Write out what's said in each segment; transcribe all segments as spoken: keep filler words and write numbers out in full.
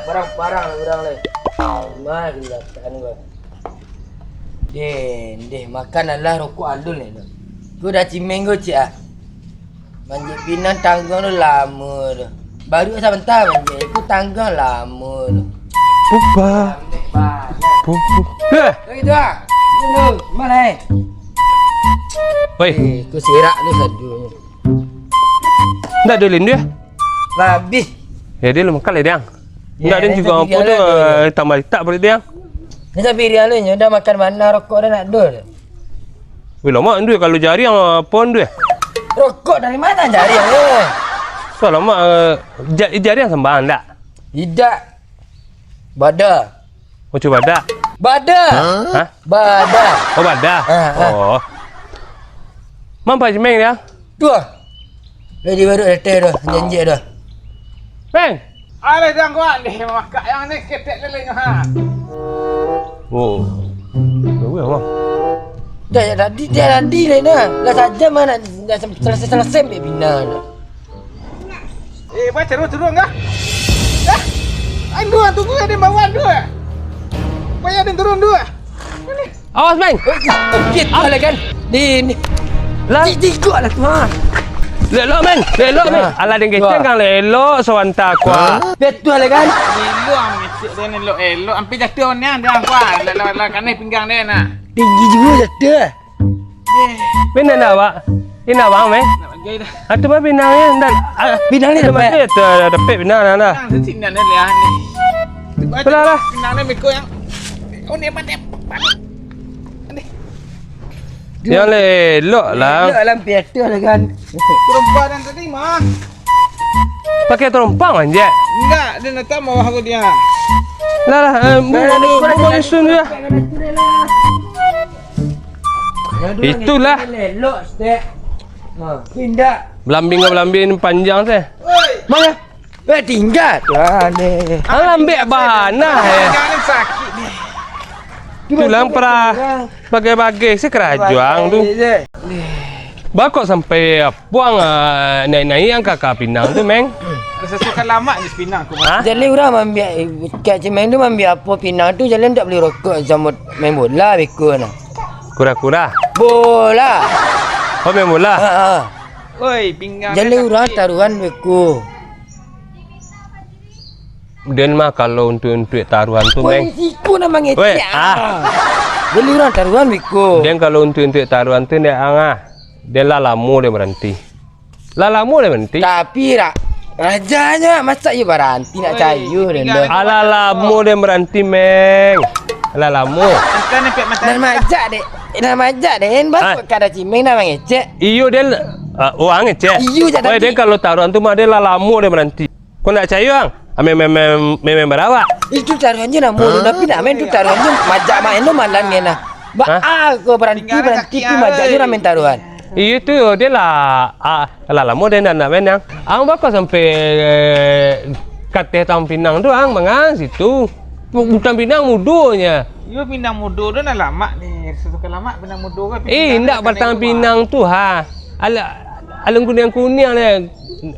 Parang-parang lah urang lai. Mah gila kan gua. Deh, deh, makan alah rokok alun lai tu. Ko Da Cimeng ko, ciek ah. Manjek pinang tangguang tu lamo tu. Baru sabanta manjek, ko tangguang lamo tu. Pupa. Lambek banyak. Pupu. Dah. Lagi tu ah. Dulu, mana eh? Woi. Eh, ko sirak tu sadu. Ndak ado lin dia? Labih. Ya, dia lun makan lai, Diang. Ya, ndak ado nan juga cari apo dia tu, lah, eh, tambah litak paruik Diang. Ni sampai Diang lu, nyo dah makan bana, rokok dah ndak ado. Weh, lamak nduih kalau jariang, apo nduih? Rokok dari mana jariang, eh? Tu lamak, eh, ja-, jariang sambang ndak? Idak. Bada. Ocu badak. Bada. Hah? Bada. Oh, badak. Ah, ah. Oh. Mampai Cimeng dia? Tu ah. Lah di baru datang dah, janji dah. Meng. Alah, dah kuat deh, makak yang ni ketek lele nyo, ha. Oh. Bagus, Bang. Dah, ya, tadi, dah tadi lah, nah. Lah saja mana, dah selesai-selesai, ambil bina dah. Eh, bah, turun, turun kah? Eh, anduh, tunggu, ada bawa anduh. Payah den turun dulu. Awas, Meng. Oke, tu lah kan. Di, ni. Lah. Di, di gua lah tu, ha. Lelok, Meng. Lelok, Meng. Ha. Alah, den keceng kan lelok, sawanta aku, ha. Betul lah kan. Lelok, mengecek dia elok-elok. Hampir jatuh ni, dia aku, ha. Lah, lah, lah, kanai pinggang dia, nak. Tinggi juga jatuh. Meng, nak, nak, Wak? Ini nak, Bang, Meng? Nak bagai dah. Atu mah pinang ni, ndak, ah, pinang ni dah dapek. Mati, dah, dah dapek pinang dah, dah. Pinang tu sinan dah, lihat ni. Betul lah, lah. Pinang ni beko yang, oh, ni apa, ni apa? Ni. Yang lelok lah. Lelok lah, piatu lah kan. Terompa dan tadi mah. Pakai terompang, anjek. Enggak, dia nak tahu bawah aku dia. Lah, lah, eh, bu-, bu-, bu-, bu-, isun dia. Itulah. Elok, stek. Ha, pindah. Belambing-belambing panjang teh. Mana? Eh, tinggal. Tuhan, eh. Ah, lambek bana, eh. Pinggang ni sakit ni. Tulang perah. Bagai-bagai si kerajuang tu. Bagai je. Bakok sampai puang, ah, naik-naik angka ka pinang tu, Meng. Sesuka lamak je pinang aku. Hah? Jaleh urang mambiak, eh, Kak Cimeng tu mambiak apo pinang tu, jaleh ndak bali rokok samo main bola beko nah. Kura-kura. Bola. Oh, main bola. Ha, ha. Oi, pinggang. Jaleh urang taruhan beko. Den mah kalau untuak-untuak taruhan tu, Meng. Weh, siko nan mangecek. Weh, ah. Jaleh urang taruhan beko. Den kalau untuak-untuak taruhan tu ndak ang ah. Den lah lamo den baranti. Lah lamo den baranti. Tapi, Ra-, rajanyo, masak iyo baranti nak cayo den doh. Alah lamo den baranti, Meng. Alah lamo. Nan majak dek. Nan majak dek. Bakok ka Da Cimeng nan mangecek. Iyo den, ah, oh, angecek. Iyo, jak tadi. Weh, den kalau taruhan tu mah den lah lamo den baranti. Ko ndak cayo, ang? Ah, main, main, main, main, main barawak. Itu taruhannyo namo tu, tapi nak main tu taruhannyo majak main tu malam ni nah. Ba-, ah, ko baranti, baranti tu majak tu main taruhan. Iyo tu, dia lah, ah, lah lamo dia ndak, ndak main, ang. Ang bako sampai, eh, kateh tang pinang tu, ang, mangan situ. Bu-, butang pinang mudonyo. Iyo, pinang mudo tu nan lamak ni. Sasuka lamak pinang mudo ko. Eh, ndak batang pinang tu, ha. Ala-, alun kuniang-kuniang deh.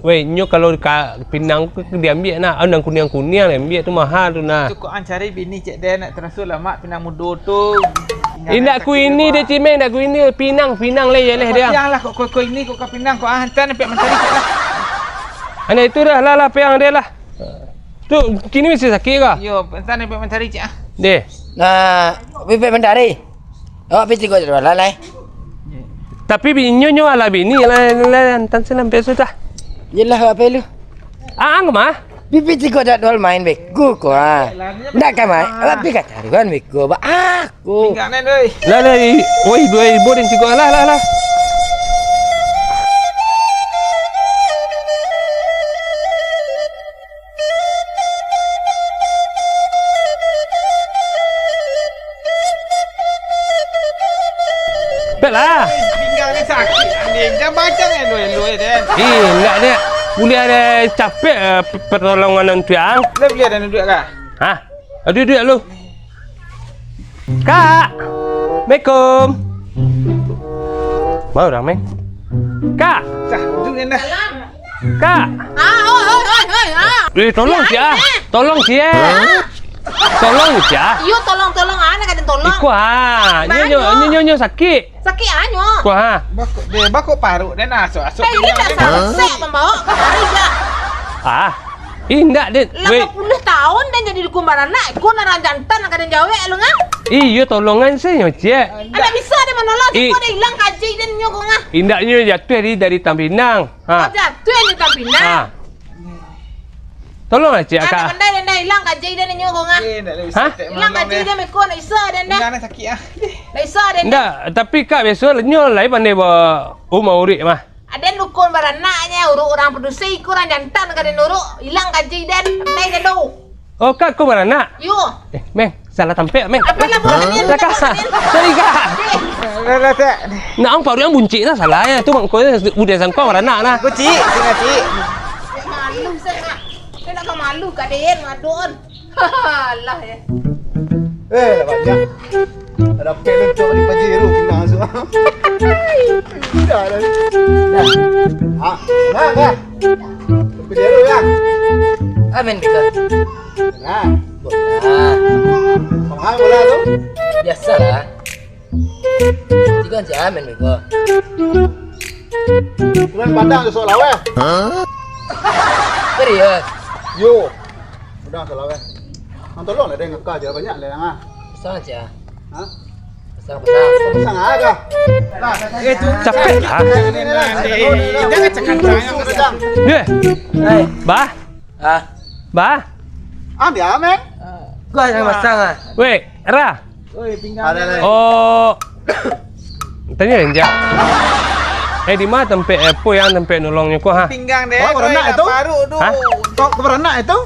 Weh, nyo kalau ka pinang tu diambiak nah. Alun kuniang-kuniang diambiak tu mahal tu nah. Cukup ang cari bini cek deh, nak taraso lamak pinang mudo tu. Indak ku ini deh, Cimeng, indak ku ini. Pinang, pinang leh, ya leh dia. Pinang lah, kok, kok, kok ini, kok ka pinang, kok ah, hantar ni pek mancari cek lah. Anak itu dah, lah, lah, peang dia lah. Tu, kini masih sakit kah? Yo, hantar ni pek mancari cek ah. Deh. Nah, pipik mancari. Awak pi tigo jadwal lah, lai. Tapi bi-, inyo nyo alah bini, lai, lai, antan sinan biaso dah. Yelah, awak pai lu. Ang mah? Pi, pi tigo jadwal main beko ko, ah. Ndak ka main, awak pi ka taruhan beko, ba, ah, ko. Tinggal nen, doi. Lah, lah, i-, oi, dua ribu dan tigo, lah, lah, lah. Pek lah. Pinggang ni sakit, anjing. Jangan baca elok-elok, eh, Den. Eh, indak, Dek. Buliah ado capek, eh, pe-, pertolongan untuak ang. Lah, buliah ado duduak kah? Hah? Ado duduak lu. Kak. Assalamualaikum. Ma urang, Meng? Kak. Cah, duduak ni dah. Kak. Ah, oi, oi, oi, oi, ah. Eh, tolong, Cik, ah. Tolong, Cik, eh. Tolong, Cik, ah. Iyo, tolong, tolong, ah, nak kata tolong. Iko, ah. Nyo, nyo, nyo, nyo, nyo sakik. Sakik, ah, nyo. Iko, ah. Bakok, deh, bakok paruik, deh, nah, asok, asok. Eh, ini dah sansek pambawa kamari, dah. Ah. Indak, Den. Weh. Lapan puluah tahun den jadi dukun baranak, iko nan urang jantan nak ka den jawek lu, ngah? Iyo, tolongan se nyo, Cik. Indak bisa den manolong, iko den ilang kaji den nyo ko, ngah. Indak, nyo jatuah dari, dari Tampinang. Ha. Oh, jatuah dari Tampinang. Ha. Tolonglah, Cik, Kak. Pandai den dah ilang kaji den nyo ko, ngah. Eh, indak bisa. Ha? Ilang kaji den iko, indak bisa den dah. Indak, sakik, ah. Indak bisa den dah. Indak, tapi Kak biaso nyo lai pandai ba-, umah urik mah. Aden dukun baranak nyo, uruk urang padusi, iko urang jantan ka den uruk, ilang kaji den, pandai den tu. Oh, Kak ko baranak? Yo. Eh, Meng, salah tampek, Meng. Apo lah, bukan den, Kak. Sorry, Kak. Dah, dah, dah. Nak ang paruik ang buncik nah, salah nyo. Tu mangko budian sangko baranak nah. Ko, Cik, singah, Cik. Malu, singah. Saya nak malu, ka den, ngadon. Alah, yo. Eh, lah banyak. Ada pek lencok di Pajero, pinang masuk. Dah, dah. Dah. Ah, nah, dah. Pajero, yo. Amin, Bika. Nah. Ah. Paham bola tu? Biasalah. Tigo aja amin, Biko. Bulan Padang tu, Sok Laweh. Serius? Yo. Udah, Sok Laweh. Ang tolong lah, den ngaka aja, banyak lah, ah. Pasang aja. Hah? Pasang, pasang. Pasang aja. Nah, eh, tu. Capek, ah. Jangan cakap-cakap. Sudah, Jang. Ye. Hai. Bah. Ah. Bah. Ambil, Amin. Gua yang pasang, ah. Weh, Ra. Oi, pinggang. Ada, ada. Oh. Tanyo, Jan. Eh, di ma tampek, eh, apo nan tampek nolongnyo ko, ha? Pinggang den, kau baranak itu? Paruik tu. Hah? Kau, kau baranak itu?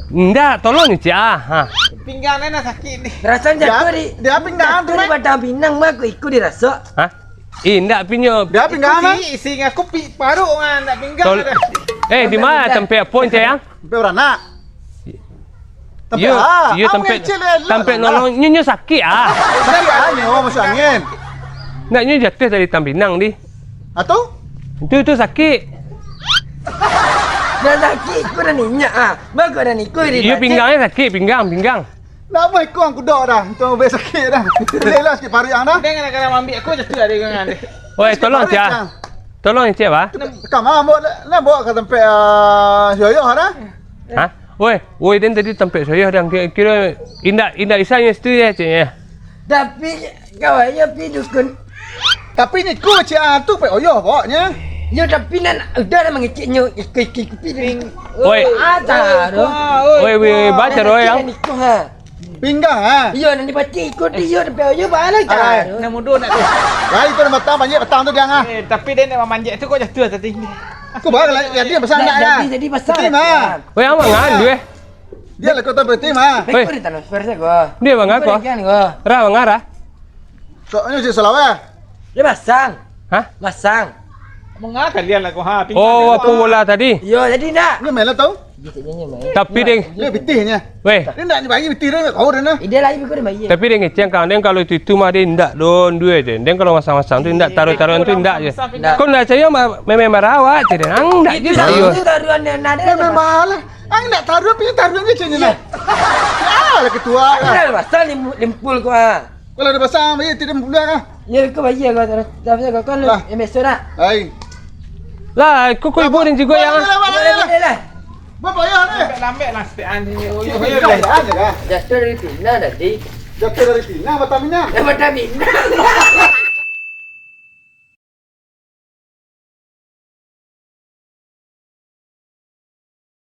Indak, tolong ni, Cik, ah. Ha. Pinggang den lah sakik ni. Raso jatuah di, dia pinggang tu, jatuah di batang pinang mah, kok iko diraso. Hah? Eh, indak, pinyo. Dia pinggang, ah. Isi, isi ngaku pi-, paruik, ah, indak pinggang. Tol-, eh, di ma tampek apo, Cik, yang? Tampek baranak. Tampek, iyo, ah, iyo, ah, tampek, weh, cik, leh, leh, tampek lah. Nolong, nyo, nyo sakik, ah. Sakik, ah, nyo, masuk angin. Nak nyo jatuah dari Tampinang, di. Ah, tu? Itu, itu sakik. Dah sakik, kau dah ninyak, ah. Bagus dah ni, kau iri. Iyo, pinggangnyo sakik, pinggang, pinggang. Nak buat ikung kudo dah, untuang ubek sakik dah. Boleh lah sakik paruik ang dah. Deng, kadang-kadang ambiak aku jatuah dari gangan deh. Oi, tolong, Cik. Tolong, Cik, bah. Kam, ah, bawa, nak bawa ka tampek, ah, si Oyoh dah. Hah? Woi, woi, den tadi tampek si Oyoh, den kiro, kiro indak, indak bisa nyo situ yo, ceknyo. Tapi, kawan nyo pi dukun. Tapi nyo iko, cek, ah, tu pek Oyoh bawaknyo. Yo, tapi nan udah lah mangecek nyo, iko, iko, iko pi. Woi. Ah, taruh. Woi, woi, baca doh, yang. Iko, ha. Pinggang, ha? Iyo, nan dipacik iko di iyo, tapi iyo balik. Alah, dah. Nan mudo nak tu. Lai tu nan batang, panjek batang tu, Gang, ah. Eh, tapi dia nak mamanjek tu kok jatuh tadi. Aku baru lah, jadi pasang nak, jadi, ya? Jadi pasang. Betul, mah. Weh, amak ngan, duh, eh. Dia lah kau tahu betul, mah. Weh. Kau di transfer saja gua. Dia bang aku. Kau di kian gua. Ra, bang, ra. Soalnya si Salawah. Dia pasang. Hah? Pasang. Manga kalian lah kau, ha, pinggang. Oh, dia, apo bola tadi? Iyo, jadi ndak? Ini main lah tau. Tapi deng. Dia pitihnya. Weh. Dia ndak bagi pitih dia, kau dah nah. Dia lagi kau dia bayar. Tapi deng kecil kang, deng kalau itu, itu mah dia ndak don duit je. Deng kalau masang-masang tu ndak taruh-taruhan tu ndak je. Ndak. Kau ndak percaya mah, memang marawat je deng. Ang ndak je. Itu taruhan dia ndak ada. Memang malah. Ang ndak taruh, tapi taruhan je caknya nah. Alah ketua lah. Ada pasal lim-, limpul kau, ah. Kalau ada pasang, bayar tidak pulang ah. Ya, kau bayar kau, tapi kau kan lah. Yang biasa dah. Hai. Lah, kau, kau ibu dan juga yang. Lah, lah, lah, lah. Bapak ya ni. Lambat-lambat lah, sepian ni. Oh, ya, ya, ya. Jatuh dari Pinang tadi. Jatuh dari Pinang, Batam Minang. Eh, Batam Minang.